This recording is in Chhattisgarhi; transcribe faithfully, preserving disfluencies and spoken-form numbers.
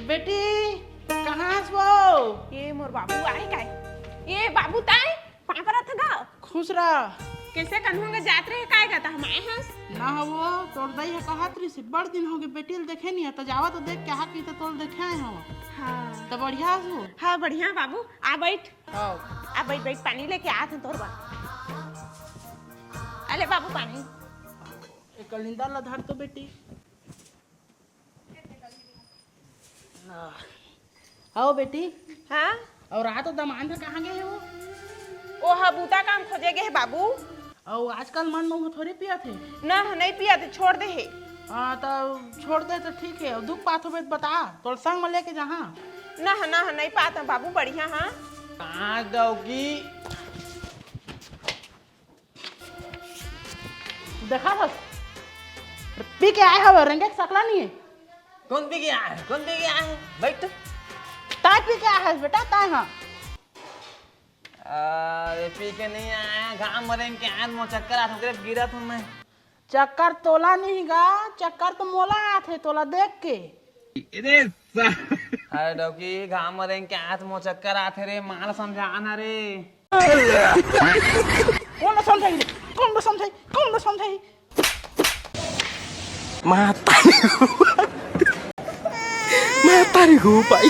बेटी, कहाँ हस वो? ये मोर बाबू आए काय? ये बाबू ताय, पाँय परत गा। खुश रह। कैसे कन्हू के जात रहे काय गा, त हम आए हस। ना हो वो, तोर दाई ह कहत रहिस, बड़ दिन होगे बेटी ल देखे नहीं, त जावा त देख के आहा कि त तोल देखे आए हो। हाँ। त बढ़िया हस वो? हाँ, बढ़िया बाबू, आ बैठ। हाँ। आ बैठ, बैठ, पानी लेके आत हँव तोर बर। अले बाबू पानी। ए कलिंदर ला धर तो बेटी। आओ बेटी। हाँ? अउ रात दमांद कहाँ गे हे वो? ओ हा बूता काम खोजे गे हे बाबू। अउ आजकल मन में वो थोड़ी पियत हे। ना, नहीं पियत हे, छोड़ दे हे। हाँ, त छोड़ दे त ठीक हे। अउ दुख पात होबे त बता, तोर संग में लेके जाहाँ। ना, ना, नहीं पात हँव बाबू, बढ़िया हाँ। कहाँ डौकी? देखा बस, पी के आए हवे, रेंगे के सकला नहीं है। कौन पी के आए है? कौन पी के आए है? बैठ। ताय पी के आए है बेटा, ताय हाँ। अरे पी के नहीं आए, घाम मरेंग के आए, मोर चक्कर आत, ओकरे गिरत हँव मैं। चक्कर तोला नहीं गा, चक्कर तो मोला आत है तोला देख के। अरे डौकी, घाम मरेंग के आत, मोर चक्कर आत है रे, माँ ल समझा ना रे। कोन ल समझाही रे? कोन ल समझाही? कोन ल समझाही? माता, माता रे गो भाई।